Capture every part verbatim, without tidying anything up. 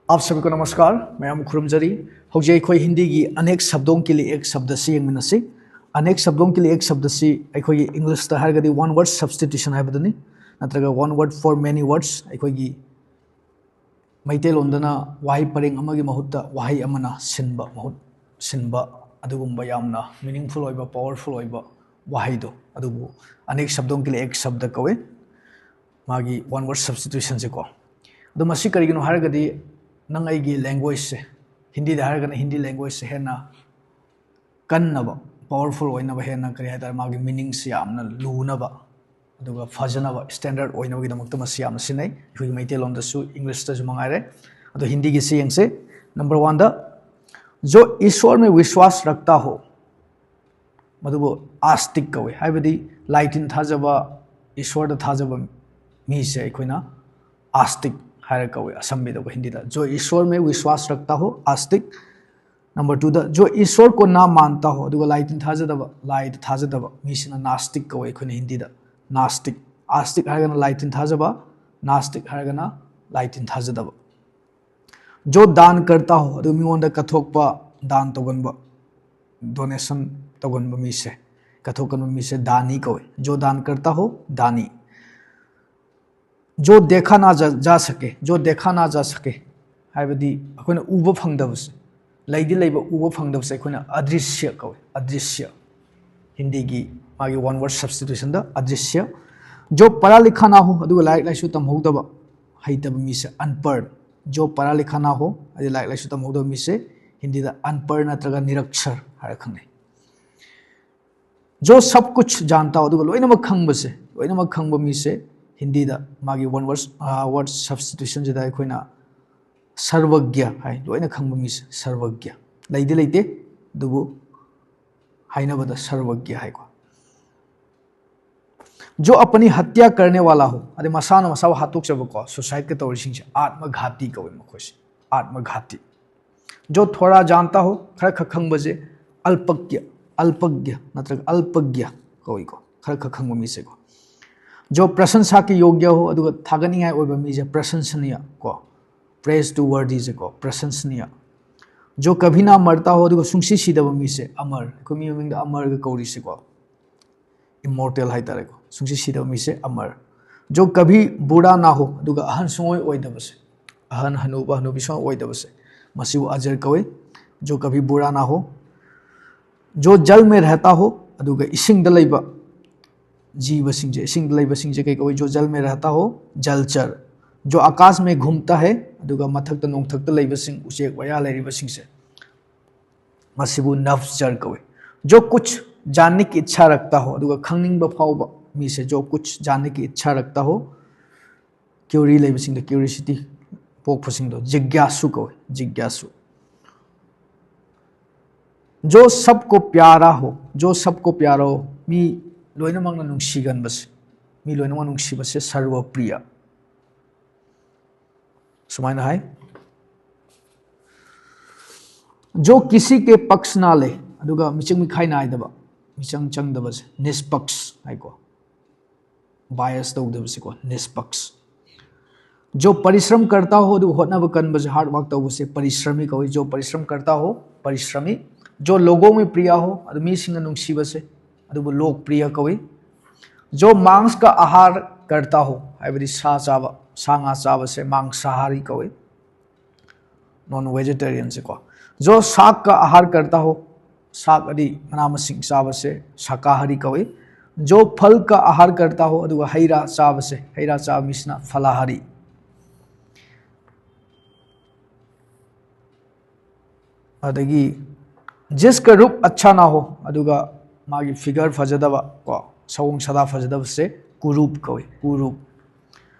आप सभी को नमस्कार, मैं अमुक खुरमजरी। ꯍꯧꯖꯤꯛ ꯑꯩꯈꯣꯏ ꯍꯤꯟꯗꯤꯒꯤ अनेक शब्दों के लिए एक शब्द ꯑꯁꯤ ꯌꯦꯡꯃꯤꯟꯅꯁꯤ꯫ अनेक शब्दों के लिए एक शब्द ꯑꯁꯤ ꯑꯩꯈꯣꯏꯒꯤ ꯏꯪꯂꯤꯁꯇ ꯍꯥꯏꯔꯒꯗꯤ one word substitution ꯍꯥꯏꯕꯗꯨꯅꯤ, ꯅꯠꯇ꯭ꯔꯒ one word for many words꯫ ꯑꯩꯈꯣꯏꯒꯤ ꯃꯩꯇꯩꯂꯣꯟꯗꯅ ꯋꯥꯍꯩ ꯄꯔꯦꯡ ꯑꯃꯒꯤ ꯃꯍꯨꯠꯇ ꯋꯥꯍꯩ ꯑꯃꯅ ꯁꯤꯟꯕ, ꯃꯍꯨꯠ ꯁꯤꯟꯕ, ꯑꯗꯨꯒꯨꯝꯕ ꯌꯥꯝꯅ meaningful ꯑꯣꯏꯕ, powerful ꯑꯣꯏꯕ ꯋꯥꯍꯩꯗꯣ, ꯑꯗꯨꯕꯨ अनेक शब्दों के लिए एक शब्द ꯀꯧꯏ꯫ ꯃꯥꯒꯤ one word substitutionꯁꯦꯀꯣ꯫ ꯑꯗꯣ ꯃꯁꯤ ꯀꯔꯤꯒꯤꯅꯣ ꯍꯥꯏꯔꯒꯗꯤ, ꯅꯪ ꯑꯩꯒꯤ languageꯁꯦ, ꯍꯤꯟꯗꯤꯗ ꯍꯥꯏꯔꯒꯅ ꯍꯤꯟꯗꯤ languageꯁꯦ ꯍꯦꯟꯅ ꯀꯟꯅꯕ, powerful ꯑꯣꯏꯅꯕ, ꯍꯦꯟꯅ ꯀꯔꯤ ꯍꯥꯏꯇꯥꯔꯦ, ꯃꯥꯒꯤ meaningꯁꯦ ꯌꯥꯝꯅ ꯂꯨꯅꯕ, ꯑꯗꯨꯒ ꯐꯖꯅꯕ, standard ꯑꯣꯏꯅꯕꯒꯤꯗꯃꯛꯇ ꯃꯁꯤ ꯌꯥꯝꯅ ꯁꯤꯖꯤꯟꯅꯩ, ꯑꯩꯈꯣꯏꯒꯤ ꯃꯩꯇꯩꯂꯣꯟꯗꯁꯨ, ꯏꯪꯂꯤꯁꯇꯁꯨ ꯃꯉꯥꯏꯔꯦ꯫ ꯑꯗꯣ ꯍꯤꯟꯗꯤꯒꯤꯁꯤ ꯌꯦꯡꯁꯦ꯫ Number oneꯗ, जो ईश्वर में विश्वास रखता हो, ꯃꯗꯨꯕꯨ आस्तिक ꯀꯧꯏ, ꯍꯥꯏꯕꯗꯤ ꯂꯥꯏ ꯇꯤꯟ ꯊꯥꯖꯕ, ꯏꯁ꯭ꯋꯔꯗ ꯊꯥꯖꯕ ꯃꯤꯁꯦ ꯑꯩꯈꯣꯏꯅ आस्तिक ꯍꯥꯏꯔ ꯀꯧꯏ ꯑꯁꯝꯕꯤꯗꯀꯣ ꯍꯤꯟꯗꯤꯗ꯫ जो ईश्वर में विश्वास रखता हो, आस्तिक꯫ Number twoꯗ, जो ईश्वर को ना मानता हो, ꯑꯗꯨꯒ ꯂꯥꯏ ꯇꯤꯟ ꯊꯥꯖꯗꯕ, ꯂꯥꯏꯗ ꯊꯥꯖꯗꯕ ꯃꯤꯁꯤꯅ नास्तिक ꯀꯧꯏ ꯑꯩꯈꯣꯏꯅ ꯍꯤꯟꯗꯤꯗ, नास्तिक꯫ आस्तिक ꯍꯥꯏꯔꯒꯅ ꯂꯥꯏ ꯇꯤꯟ ꯊꯥꯖꯕ, नास्तिक ꯍꯥꯏꯔꯒꯅ ꯂꯥꯏ ꯇꯤꯟ ꯊꯥꯖꯗꯕ꯫ जो दान करता हो, ꯑꯗꯨ ꯃꯤꯉꯣꯟꯗ ꯀꯠꯊꯣꯛꯄ, दान ꯇꯧꯒꯟꯕ, donation ꯇꯧꯒꯟꯕ ꯃꯤꯁꯦ, ꯀꯠꯊꯣꯛꯀꯟꯕ ꯃꯤꯁꯦ दानी ꯀꯧꯏ꯫ जो दान करता हो, दानी। जो देखा ना जा, जा सके, जो देखा ना जा सके ꯍꯥꯏꯕꯗꯤ ꯑꯩꯈꯣꯏꯅ ꯎꯕ ꯐꯪꯗꯕꯁꯦ, ꯂꯩꯗꯤ ꯂꯩꯕ ꯎꯕ ꯐꯪꯗꯕꯁꯦ ꯑꯩꯈꯣꯏꯅ अदृश्य ꯀꯧꯏ, अदृश्य꯫ ꯍꯤꯟꯗꯤꯒꯤ ꯃꯥꯒꯤ one word substitutionꯗ अदृश्य꯫ जो पढ़ा लिखा ना हो, ꯑꯗꯨꯒ ꯂꯥꯏꯔꯤꯛ ꯂꯥꯏꯁꯨ ꯇꯝꯍꯧꯗꯕ, ꯍꯩꯇꯕ ꯃꯤꯁꯦ अनपढ़꯫ जो पढ़ा लिखा ना हो, ꯍꯥꯏꯗꯤ ꯂꯥꯏꯔꯤꯛ ꯂꯥꯏꯁꯨ ꯇꯝꯍꯧꯗꯕ ꯃꯤꯁꯦ ꯍꯤꯟꯗꯤꯗ अनपढ़ ꯅꯠꯇ꯭ꯔꯒ निरक्षर ꯍꯥꯏꯔ ꯈꯪꯅꯩ꯫ जो सब कुछ जानता हो, ꯑꯗꯨꯒ ꯂꯣꯏꯅꯃꯛ ꯈꯪꯕꯁꯦ, ꯂꯣꯏꯅꯃꯛ ꯈꯪꯕ ꯃꯤꯁꯦ ꯍꯤꯟꯗꯤꯗ ꯃꯥꯒꯤ one word, word substitutionꯁꯤꯗ ꯑꯩꯈꯣꯏꯅ सर्वज्ञ ꯍꯥꯏ, ꯂꯣꯏꯅ ꯈꯪꯕ ꯃꯤꯁꯦ सर्वज्ञ꯫ ꯂꯩꯗꯤ ꯂꯩꯇꯦ, ꯑꯗꯨꯕꯨ ꯍꯥꯏꯅꯕꯗ सर्वज्ञ ꯍꯥꯏꯀꯣ꯫ जो अपनी हत्या करने वाला हो, ꯑꯗꯩ ꯃꯁꯥꯅ ꯃꯁꯥꯕꯨ ꯍꯥꯠꯇꯣꯛꯆꯕꯀꯣ, suicideꯀ ꯇꯧꯔꯤꯁꯤꯡꯁꯦ आत्मघाती ꯀꯧꯋꯦ ꯃꯈꯣꯏꯁꯦ, आत्मघाती꯫ जो थोड़ा जानता हो, ꯈꯔ ꯈꯛ ꯈꯪꯕꯁꯦ अल्पज्ञ, अल्पज्ञ ꯅꯠꯇ꯭ꯔꯒ अल्पज्ञ ꯀꯧꯏꯀꯣ, ꯈꯔ ꯈꯛ ꯈꯪꯕ ꯃꯤꯁꯦꯀꯣ꯫ जो प्रशंसा के योग्य हो, ꯑꯗꯨꯒ ꯊꯥꯒꯠꯅꯤꯡꯉꯥꯏ ꯑꯣꯏꯕ ꯃꯤꯁꯦ प्रशंसनीय ꯀꯣ, Praiseworthy ꯁꯦꯀꯣ, ꯄ꯭ꯔꯁꯟꯁꯅꯤꯌ꯫ ꯖꯣ ꯀꯚꯤ ꯅꯥ ꯃꯔꯇꯥ ꯍꯣ, ꯑꯗꯨꯒ ꯁꯨꯡꯁꯤ ꯁꯤꯗꯕ ꯃꯤꯁꯦ ꯑꯃꯔ, ꯑꯩꯈꯣꯏ ꯃꯤ ꯃꯃꯤꯡꯗ ꯑꯃꯔꯒ ꯀꯧꯔꯤꯁꯦꯀꯣ, ꯏꯃꯣꯔꯇꯦꯜ ꯍꯥꯏꯇꯥꯔꯦꯀꯣ, ꯁꯨꯡꯁꯤ ꯁꯤꯗꯕ ꯃꯤꯁꯦ ꯑꯃꯔ꯫ ꯖꯣ ꯀꯚꯤ ꯕꯨꯔꯥ ꯅꯥ ꯍꯣ, ꯑꯗꯨꯒ ꯑꯍꯟ ꯁꯨꯡꯑꯣꯏ ꯑꯣꯏꯗꯕꯁꯦ, ꯑꯍꯟ ꯍꯅꯨꯕ ꯍꯅꯨꯕꯤ ꯁꯨꯡꯑꯣꯏ ꯑꯣꯏꯗꯕꯁꯦ, ꯃꯁꯤꯕꯨ ꯑꯖꯔ ꯀꯧꯏ꯫ ꯖꯣ ꯀꯚꯤ ꯕꯨꯔꯥ ꯅꯥ ꯍꯣ꯫ ꯖꯣ ꯖꯜ ꯃꯦ ꯔꯍꯇꯥ ꯍꯣ, ꯑꯗꯨꯒ ꯏꯁꯤꯡꯗ ꯂꯩꯕ ꯖꯤꯕꯁꯤꯡꯁꯦ, ꯏꯁꯤꯡꯗ ꯂꯩꯕꯁꯤꯡꯁꯦ ꯀꯩ ꯀꯧꯏ? ꯖꯣ ꯖꯜ ꯃꯦ ꯔꯍꯇꯥ ꯍꯣ, ꯖꯜꯆꯔ꯫ ꯖꯣ ꯑꯀꯥꯁ ꯃꯦ ꯘꯨꯝꯇꯥ ꯍꯦ, ꯑꯗꯨꯒ ꯃꯊꯛꯇ ꯅꯣꯡꯊꯛꯇ ꯂꯩꯕꯁꯤꯡ, ꯎꯆꯦꯛ ꯋꯥꯌꯥ ꯂꯩꯔꯤꯕꯁꯤꯡꯁꯦ, ꯃꯁꯤꯕꯨ ꯅꯚꯆꯔ ꯀꯧꯏ꯫ ꯖꯣ ꯀꯨꯆ ꯖꯥꯟꯅꯦ ꯀꯤ ꯏꯆꯥ ꯔꯛꯇꯥ ꯍꯣ, ꯑꯗꯨꯒ ꯈꯪꯅꯤꯡꯕ ꯐꯥꯎꯕ ꯃꯤꯁꯦ, ꯖꯣ ꯀꯨꯆ ꯖꯥꯟꯅꯦ ꯀꯤ ꯏꯆꯥ ꯔꯛꯇꯥ ꯍꯣ, ꯀ꯭ꯌꯨꯔꯤ ꯂꯩꯕꯁꯤꯡꯗꯣ, ꯀ꯭ꯌꯨꯔꯤꯁꯤꯇꯤ ꯄꯣꯛꯄꯁꯤꯡꯗꯣ, ꯖꯤꯒ꯭ꯌꯥꯁꯨ ꯀꯧꯏ, ꯖꯤꯒ꯭ꯌꯥꯁꯨ꯫ ꯖꯣ ꯁꯕꯀꯣ ꯄ꯭ꯌꯥꯔꯥ ꯍꯣ, ꯖꯣ ꯁꯕꯀꯣ ꯄ꯭ꯌꯥꯔꯥ ꯍꯣ, ꯃꯤ ꯂꯣꯏꯅꯃꯛꯅ ꯅꯨꯡꯁꯤꯒꯟꯕꯁꯦ, ꯃꯤ ꯂꯣꯏꯅꯃꯛ ꯅꯨꯡꯁꯤꯕꯁꯦ ꯁꯔꯕ ꯄ꯭ꯔꯤꯌ꯫ ꯁꯨꯃꯥꯏꯅ ꯍꯥꯏ꯫ ꯖꯣ ꯀꯤꯁꯤ ꯀꯦ ꯄꯛꯁ ꯅꯥ ꯂꯦ, ꯑꯗꯨꯒ ꯃꯤꯆꯪ ꯃꯤꯈꯥꯏ ꯅꯥꯏꯗꯕ, ꯃꯤꯆꯪ ꯆꯪꯗꯕꯁꯦ ꯅꯤꯁꯄꯛꯁ ꯍꯥꯏꯀꯣ, ꯕꯥꯏꯁ ꯇꯧꯗꯕꯁꯦꯀꯣ, ꯅꯤꯁꯄꯛꯁ꯫ ꯖꯣ ꯄꯔꯤꯁ꯭ꯔꯝ ꯀꯔꯇꯥ ꯍꯣ, ꯑꯗꯨꯒ ꯍꯣꯠꯅꯕ ꯀꯟꯕꯁꯦ, ꯍꯥꯔꯗ ꯋꯥꯔꯛ ꯇꯧꯕꯁꯦ ꯄꯔꯤꯁ꯭ꯔꯃꯤ ꯀꯧꯏ꯫ ꯖꯣ ꯄꯔꯤꯁ꯭ꯔꯝ ꯀꯔꯇꯥ ꯍꯣ, ꯄꯔꯤꯁ꯭ꯔꯃꯤ꯫ ꯖꯣ ꯂꯣꯒꯣ ꯃꯦ ꯄ꯭ꯔꯤꯌꯥ ꯍꯣ, ꯑꯗꯨ ꯃꯤꯁꯤꯡꯅ ꯅꯨꯡꯁꯤꯕꯁꯦ, ꯑꯗꯨꯕꯨ ꯂꯣꯛ ꯄ꯭ꯔꯤꯌ ꯀꯧꯏ꯫ ꯖꯣ ꯃꯥꯡꯁ ꯀꯥ ꯑꯍꯥꯔ ꯀꯔꯇꯥ ꯍꯣ, ꯍꯥꯏꯕꯗꯤ ꯁꯥ ꯆꯥꯕ, ꯁꯥ ꯉꯥ ꯆꯥꯕꯁꯦ ꯃꯥꯡꯁꯥꯍꯥꯔꯤ ꯀꯧꯏ, ꯅꯣꯟ ꯚꯦꯖꯤꯇꯦꯔꯤꯌꯟꯁꯦꯀꯣ꯫ ꯖꯣ ꯁꯥꯛ ꯀꯥ ꯑꯍꯥꯔ ꯀꯔꯇꯥ ꯍꯣ, ꯁꯥꯛ ꯑꯗꯤ ꯃꯅꯥ ꯃꯁꯤꯡ ꯆꯥꯕꯁꯦ ꯁꯥꯀꯥꯍꯥꯔꯤ ꯀꯧꯏ꯫ ꯖꯣ ꯐꯜ ꯀꯥ ꯑꯍꯥꯔ ꯀꯔꯇꯥ ꯍꯣ, ꯑꯗꯨꯒ ꯍꯩ ꯔꯥ ꯆꯥꯕꯁꯦ, ꯍꯩ ꯔꯥ ꯆꯥꯕ ꯃꯤꯁꯤꯅ ꯐꯂꯥꯍꯥꯔꯤ꯫ ꯑꯗꯒꯤ ꯖꯤꯁꯀ ꯔꯨꯞ ꯑꯆꯥ ꯅꯥ ꯍꯣ, ꯑꯗꯨꯒ ꯃꯥꯒꯤ ꯐꯤꯒꯔ ꯐꯖꯗꯕ ꯀꯣ, ꯁꯑꯣꯡ ꯁꯥꯗꯥ ꯐꯖꯗꯕꯁꯦ ꯀꯨꯔꯨꯞ ꯀꯧꯏ, ꯀꯨꯔꯨꯞ꯫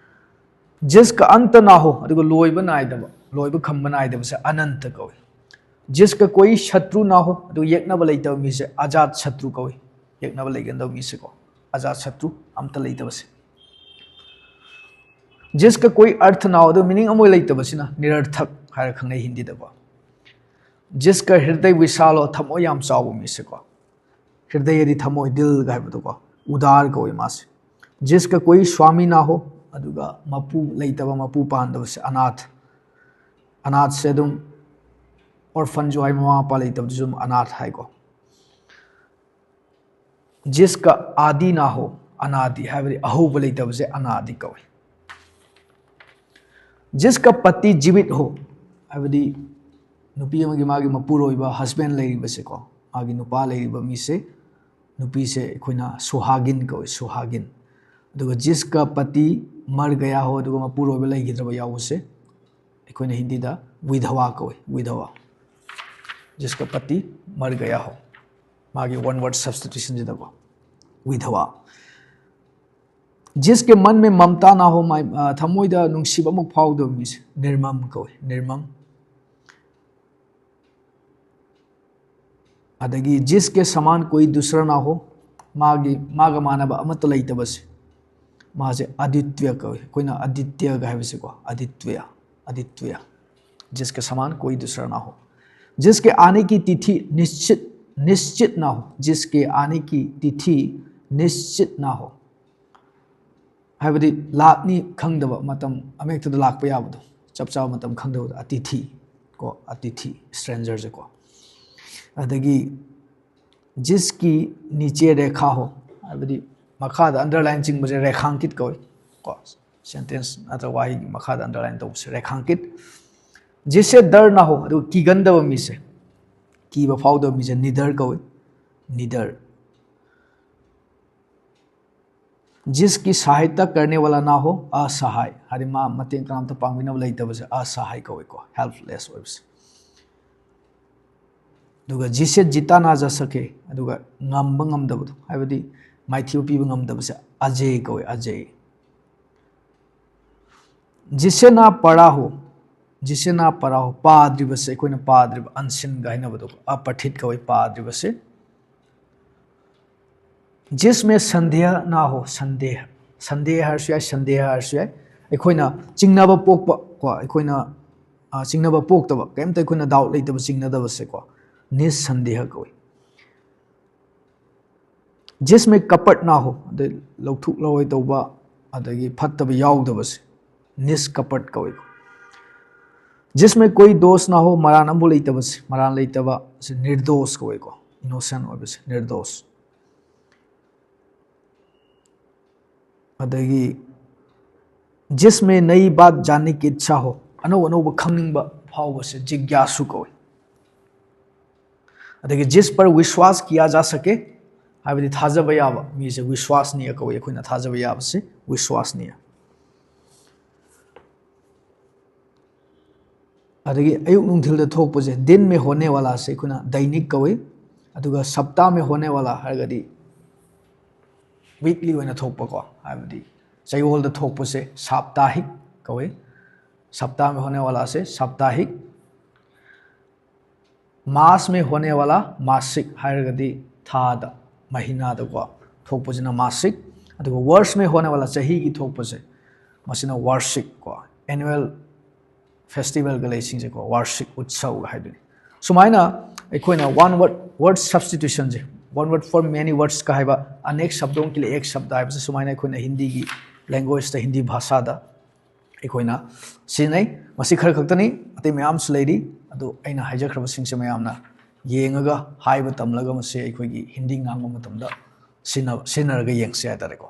ꯖꯤꯁꯀ ꯑꯟꯇ ꯅꯥ ꯍꯣ, ꯑꯗꯨꯒ ꯂꯣꯏꯕ ꯅꯥꯏꯗꯕ, ꯂꯣꯏꯕ ꯈꯝꯕ ꯅꯥꯏꯗꯕꯁꯦ ꯑꯅꯟꯇ ꯀꯧꯏ꯫ ꯖꯤꯁꯀ ꯀꯣꯏ ꯁꯇ꯭ꯔꯨ ꯅꯥ ꯍꯣ, ꯑꯗꯨꯒ ꯌꯦꯛꯅꯕ ꯂꯩꯇꯕ ꯃꯤꯁꯦ ꯑꯖꯥꯠ ꯁꯇ꯭ꯔꯨ ꯀꯧꯏ, ꯌꯦꯛꯅꯕ ꯂꯩꯒꯟꯗꯕ ꯃꯤꯁꯦꯀꯣ, ꯑꯖꯥꯠ ꯁꯇ꯭ꯔꯨ, ꯑꯝꯇ ꯂꯩꯇꯕꯁꯦ꯫ ꯖꯤꯁꯀ ꯀꯣꯏ ꯑꯔꯊ ꯅꯥ ꯍꯣ, ꯑꯗꯨ ꯃꯤꯅꯤꯡ ꯑꯃ ꯂꯩꯇꯕꯁꯤꯅ ꯅꯤꯔꯔꯊꯛ ꯍꯥꯏꯔ ꯈꯪꯅꯩ ꯍꯤꯟꯗꯤꯗꯀꯣ꯫ ꯖꯤꯁꯀ ꯍ꯭ꯔꯗꯌ ꯕꯤꯁꯥꯜ ꯍꯣ, ꯊꯃꯣꯏ ꯌꯥꯝ ꯆꯥꯎꯕ ꯃꯤꯁꯦꯀꯣ, ꯍ꯭ꯔꯗꯌꯗꯤ ꯊꯃꯣꯏ, ꯗꯤꯜꯒ ꯍꯥꯏꯕꯗꯣꯀꯣ, ꯎꯗꯥꯔ ꯀꯧꯏ ꯃꯥꯁꯦ꯫ ꯖꯤꯁꯀ ꯀꯣꯏ ꯁ꯭ꯋꯥꯃꯤ ꯅꯥ ꯍꯣ, ꯑꯗꯨꯒ ꯃꯄꯨ ꯂꯩꯇꯕ, ꯃꯄꯨ ꯄꯥꯟꯗꯕꯁꯦ ꯑꯅꯥꯊ꯫ ꯑꯅꯥꯊꯁꯦ ꯑꯗꯨꯝ ꯑꯣꯔꯐꯟꯁꯨ ꯍꯥꯏ, ꯃꯃꯥ ꯃꯄꯥ ꯂꯩꯇꯕꯗꯨꯁꯨ ꯑꯗꯨꯝ ꯑꯅꯥꯊ ꯍꯥꯏꯀꯣ꯫ ꯖꯤꯁꯀ ꯑꯥꯗꯤ ꯅꯥꯍꯣ, ꯑꯅꯥꯗꯤ ꯍꯥꯏꯕꯗꯤ ꯑꯍꯧꯕ ꯂꯩꯇꯕꯁꯦ ꯑꯅꯥꯗꯤ ꯀꯧꯏ꯫ ꯖꯤꯁꯀ ꯄꯇꯤ ꯖꯤꯕꯤꯠ ꯍꯣ ꯍꯥꯏꯕꯗꯤ ꯅꯨꯄꯤ ꯑꯃꯒꯤ ꯃꯥꯒꯤ ꯃꯄꯨꯔꯣꯏꯕ, ꯍꯁꯕꯦꯟ ꯂꯩꯔꯤꯕꯁꯦꯀꯣ, ꯃꯥꯒꯤ ꯅꯨꯄꯥ ꯂꯩꯔꯤꯕ ꯃꯤꯁꯦ, ꯅꯨꯄꯤꯁꯦ ꯑꯩꯈꯣꯏꯅ ꯁꯨꯍꯥꯒꯤꯟ ꯀꯧꯏ, ꯁꯨꯍꯥꯒꯤꯟ꯫ ꯑꯗꯨꯒ ꯖꯤꯁꯀ ꯄꯇꯤ ꯃꯔ ꯒꯌꯥ ꯍꯣ, ꯑꯗꯨꯒ ꯃꯄꯨꯔꯣꯏꯕ ꯂꯩꯈꯤꯗ꯭ꯔꯕ ꯌꯥꯎꯕꯁꯦ ꯑꯩꯈꯣꯏꯅ ꯍꯤꯟꯗꯤꯗ ꯋꯤꯙꯋꯥ ꯀꯧꯏ, ꯋꯤꯙꯋꯥ꯫ ꯖꯤꯁꯀ ꯄꯇꯤ ꯃꯔ ꯒꯌꯥ ꯍꯣ, ꯃꯥꯒꯤ ꯋꯟ ꯋꯔꯗ ꯁꯕꯁꯇꯤꯇ꯭ꯌꯨꯁꯟꯁꯤꯗꯀꯣ, ꯋꯤꯙꯋꯥ꯫ ꯖꯤꯁꯀꯦ ꯃꯟ ꯃꯦ ꯃꯝꯇꯥ ꯅꯥ ꯍꯣ, ꯃꯥꯏ, ꯑ, ꯊꯃꯣꯏꯗ ꯅꯨꯡꯁꯤꯕ ꯑꯃꯨꯛ ꯐꯥꯎꯗꯕ ꯃꯤꯁꯦ ꯅꯤꯔꯃꯝ ꯀꯧꯏ, ꯅꯤꯔꯃꯝ꯫ ꯑꯗꯒꯤ ꯖꯤꯁꯀꯦ ꯁꯃꯥꯟ ꯀꯣꯏ ꯗꯨꯁꯔꯥ ꯅꯥ ꯍꯣ, ꯃꯥꯒꯤ, ꯃꯥꯒ ꯃꯥꯟꯅꯕ ꯑꯃꯠꯇ ꯂꯩꯇꯕꯁꯦ, ꯃꯥꯁꯦ ꯑꯗꯤꯇ꯭ꯌ ꯀꯧꯏ꯫ ꯑꯩꯈꯣꯏꯅ ꯑꯗꯤꯇ꯭ꯌꯒ ꯍꯥꯏꯕꯁꯦꯀꯣ, ꯑꯗꯤꯇ꯭ꯌ, ꯑꯗꯤꯇ꯭ꯌ꯫ ꯖꯤꯁꯀꯦ ꯁꯃꯥꯟ ꯀꯣꯏ ꯗꯨꯁꯔꯥ ꯅꯥ ꯍꯣ, ꯖꯤꯁꯀꯦ ꯑꯥꯅꯦ ꯀꯤ ꯇꯤꯊꯤ ꯅꯤꯁꯆꯤꯠ, ꯅꯤꯁꯆꯤꯠ ꯅꯥ ꯍꯣ, ꯖꯤꯁꯀꯦ ꯑꯥꯅꯦ ꯀꯤ ꯇꯤꯊꯤ ꯅꯤꯁꯆꯤꯠ ꯅꯥ ꯍꯣ꯫ ꯍꯥꯏꯕꯗꯤ ꯂꯥꯛꯅꯤ ꯈꯪꯗꯕ ꯃꯇꯝ, ꯑꯃꯍꯦꯛꯇꯗ ꯂꯥꯛꯄ ꯌꯥꯕꯗꯣ, ꯆꯞ ꯆꯥꯕ ꯃꯇꯝ ꯈꯪꯗꯕꯗꯣ, ꯑꯇꯤꯊꯤ ꯀꯣ, ꯑꯇꯤꯊꯤ, ꯁ꯭ꯇ꯭ꯔꯦꯟꯖꯔꯁꯦ ꯀꯣ꯫ ꯑꯗꯒꯤ ꯖꯤꯁꯀꯤ ꯅꯤꯆꯦ ꯔꯦꯈꯥ ꯍꯣ, ꯍꯥꯏꯕꯗꯤ ꯃꯈꯥꯗ ꯑꯟꯗꯔꯂꯥꯏꯟ ꯆꯤꯡꯕꯁꯦ ꯔꯦꯈꯥꯡꯀꯤꯠ ꯀꯧꯏ ꯀꯣ꯫ ꯁꯦꯟꯇꯦꯟꯁ ꯅꯠꯇ꯭ꯔꯒ ꯋꯥꯍꯩꯒꯤ ꯃꯈꯥꯗ ꯑꯟꯗꯔꯂꯥꯏꯟ ꯇꯧꯕꯁꯦ ꯔꯦꯈꯥꯡꯀꯤꯠ꯫ ꯖꯤꯁꯦ ꯗꯔ ꯅꯥ ꯍꯣ, ꯑꯗꯨꯒ ꯀꯤꯒꯟꯗꯕ ꯃꯤꯁꯦ, ꯀꯤꯕ ꯐꯥꯎꯗꯕ ꯃꯤꯁꯦ ꯅꯤꯗꯔ ꯀꯧꯏ, ꯅꯤꯗꯔ꯫ ꯖꯤꯁꯀꯤ ꯁꯍꯥꯏꯇꯥ ꯀꯔꯅꯦ ꯋꯥꯂꯥ ꯅꯥ ꯍꯣ, ꯑꯁꯍꯥꯏ, ꯍꯥꯏꯗꯤ ꯃꯥ ꯃꯇꯦꯡ ꯀꯅꯥꯝꯇ ꯄꯥꯡꯕꯤꯅꯕ ꯂꯩꯇꯕꯁꯦ ꯑꯁꯍꯥꯏ ꯀꯧꯏꯀꯣ, ꯍꯦꯜꯞꯂꯦꯁ ꯑꯣꯏꯕꯁꯦ꯫ ꯑꯗꯨꯒ ꯖꯤꯁꯦ ꯖꯤꯇꯥ ꯅꯥ ꯖꯥ ꯁꯀꯦ, ꯑꯗꯨꯒ ꯉꯝꯕ ꯉꯝꯗꯕꯗꯣ, ꯍꯥꯏꯕꯗꯤ ꯃꯥꯏꯊꯤꯕ ꯄꯤꯕ ꯉꯝꯗꯕꯁꯦ ꯑꯖꯦ ꯀꯧꯏ, ꯑꯖꯦ꯫ ꯖꯤꯁꯦ ꯅꯥ ꯄꯔꯥ ꯍꯣ, ꯖꯤꯁꯦ ꯅꯥ ꯄꯔꯥ ꯍꯣ, ꯄꯥꯗ꯭ꯔꯤꯕꯁꯦ, ꯑꯩꯈꯣꯏꯅ ꯄꯥꯗ꯭ꯔꯤꯕ, ꯑꯟꯁꯤꯟꯒ ꯍꯥꯏꯅꯕꯗꯣ, ꯑꯄꯊꯤꯠ ꯀꯧꯏ ꯄꯥꯗ꯭ꯔꯤꯕꯁꯦ꯫ ꯖꯤꯁꯃꯦ ꯁꯟꯗꯦꯍ ꯅꯥ ꯍꯣ, ꯁꯟꯗꯦꯍ, ꯁꯟꯗꯦꯍ ꯍꯥꯏꯔꯁꯨ ꯌꯥꯏ, ꯁꯟꯗꯦꯍ ꯍꯥꯏꯔꯁꯨ ꯌꯥꯏ꯫ ꯑꯩꯈꯣꯏꯅ ꯆꯤꯡꯅꯕ ꯄꯣꯛꯄ ꯀꯣ, ꯑꯩꯈꯣꯏꯅ, ꯑ, ꯆꯤꯡꯅꯕ ꯄꯣꯛꯇꯕ, ꯀꯔꯤꯝꯇ ꯑꯩꯈꯣꯏꯅ ꯗꯥꯎꯠ ꯂꯩꯇꯕ ꯆꯤꯡꯅꯗꯕꯁꯦꯀꯣ, ꯅꯤꯁꯁꯟꯗꯦꯍ ꯀꯧꯏ꯫ ꯖꯤꯁꯃꯦ ꯀꯄꯠ ꯅꯥ ꯍꯣ, ꯑꯗꯩ ꯂꯧꯊꯣꯛ ꯂꯧꯔꯣꯏ ꯇꯧꯕ, ꯑꯗꯒꯤ ꯐꯠꯇꯕ ꯌꯥꯎꯗꯕꯁꯦ ꯅꯤꯁꯀꯄꯠ ꯀꯧꯏꯀꯣ꯫ जिसमें कोई दोष ना हो, ꯃꯔꯥꯟ ꯑꯃꯐꯥꯎ ꯂꯩꯇꯕꯁꯦ, ꯃꯔꯥꯟ ꯂꯩꯇꯕꯁꯦ ꯅꯤꯔꯗꯣꯁ ꯀꯧꯋꯦꯀꯣ, ꯏꯅꯣꯁꯦꯟ ꯑꯣꯏꯕꯁꯦ ꯅꯤꯔꯗꯣꯁ꯫ ꯑꯗꯒꯤ जिसमें नई बात जानने की इच्छा हो, ꯑꯅꯧ ꯑꯅꯧꯕ ꯈꯪꯅꯤꯡꯕ ꯐꯥꯎꯕꯁꯦ ꯖꯤꯒ꯭ꯌꯥꯁꯨ ꯀꯧꯋꯤ꯫ ꯑꯗꯒꯤ जिस पर विश्वास किया जा सके, ꯍꯥꯏꯕꯗꯤ ꯊꯥꯖꯕ ꯌꯥꯕ ꯃꯤꯁꯦ विश्वसनीय ꯀꯧꯋꯤ꯫ ꯑꯩꯈꯣꯏꯅ ꯊꯥꯖꯕ ꯌꯥꯕꯁꯦ विश्वसनीय꯫ ꯑꯗꯒꯤ ꯑꯌꯨꯛ ꯅꯨꯡꯊꯤꯜꯗ ꯊꯣꯛꯄꯁꯦ दिन में होने वाला ꯁꯦ ꯑꯩꯈꯣꯏꯅ दैनिक ꯀꯧꯏ꯫ ꯑꯗꯨꯒ सप्ताह में होने वाला ꯍꯥꯏꯔꯒꯗꯤ weekly ꯑꯣꯏꯅ ꯊꯣꯛꯄꯀꯣ, ꯍꯥꯏꯕꯗꯤ ꯆꯌꯣꯜꯗ ꯊꯣꯛꯄꯁꯦ साप्ताहिक ꯀꯧꯏ꯫ सप्ताह में होने वाला ꯁꯦ साप्ताहिक, मास में होने वाला मासिक ꯍꯥꯏꯔꯒꯗꯤ ꯊꯥꯗ, ꯃꯍꯤꯅꯥꯗꯀꯣ ꯊꯣꯛꯄꯁꯤꯅ मासिक, ꯑꯗꯨꯒ वर्ष में होने वाला ꯆꯍꯤꯒꯤ ꯊꯣꯛꯄꯁꯦ ꯃꯁꯤꯅ वार्षिक ꯀꯣ, annual festival ꯒ ꯂꯩꯁꯤꯡꯁꯦꯀꯣ वार्षिक उत्सव ꯒ ꯍꯥꯏꯗꯣꯏꯅꯤ꯫ ꯁꯨꯃꯥꯏꯅ ꯑꯩꯈꯣꯏꯅ one word, word substitution say, one word for many words ꯀ ꯍꯥꯏꯕ, अनेक शब्दों के लिए एक शब्द ꯍꯥꯏꯕꯁꯦ ꯁꯨꯃꯥꯏꯅ ꯑꯩꯈꯣꯏꯅ ꯍꯤꯟꯗꯤꯒꯤ language ꯇ, ꯍꯤꯟꯗꯤ ꯚꯥꯁꯥꯗ ꯑꯩꯈꯣꯏꯅ ꯁꯤꯖꯤꯟꯅꯩ꯫ ꯃꯁꯤ ꯈꯔ ꯈꯛꯇꯅꯤ, ꯑꯇꯩ ꯃꯌꯥꯝꯁꯨ ꯂꯩꯔꯤ꯫ ꯑꯗꯨ ꯑꯩꯅ ꯍꯥꯏꯖꯈ꯭ꯔꯕꯁꯤꯡꯁꯦ ꯃꯌꯥꯝꯅ ꯌꯦꯡꯉꯒ, ꯍꯥꯏꯕ ꯇꯝꯂꯒ ꯃꯁꯤ ꯑꯩꯈꯣꯏꯒꯤ ꯍꯤꯟꯗꯤ ꯉꯥꯡꯕ ꯃꯇꯝꯗ ꯁꯤꯖꯤꯟꯅ-, ꯁꯤꯖꯤꯟꯅꯔꯒ ꯌꯦꯡꯁꯦ ꯍꯥꯏꯇꯥꯔꯦꯀꯣ꯫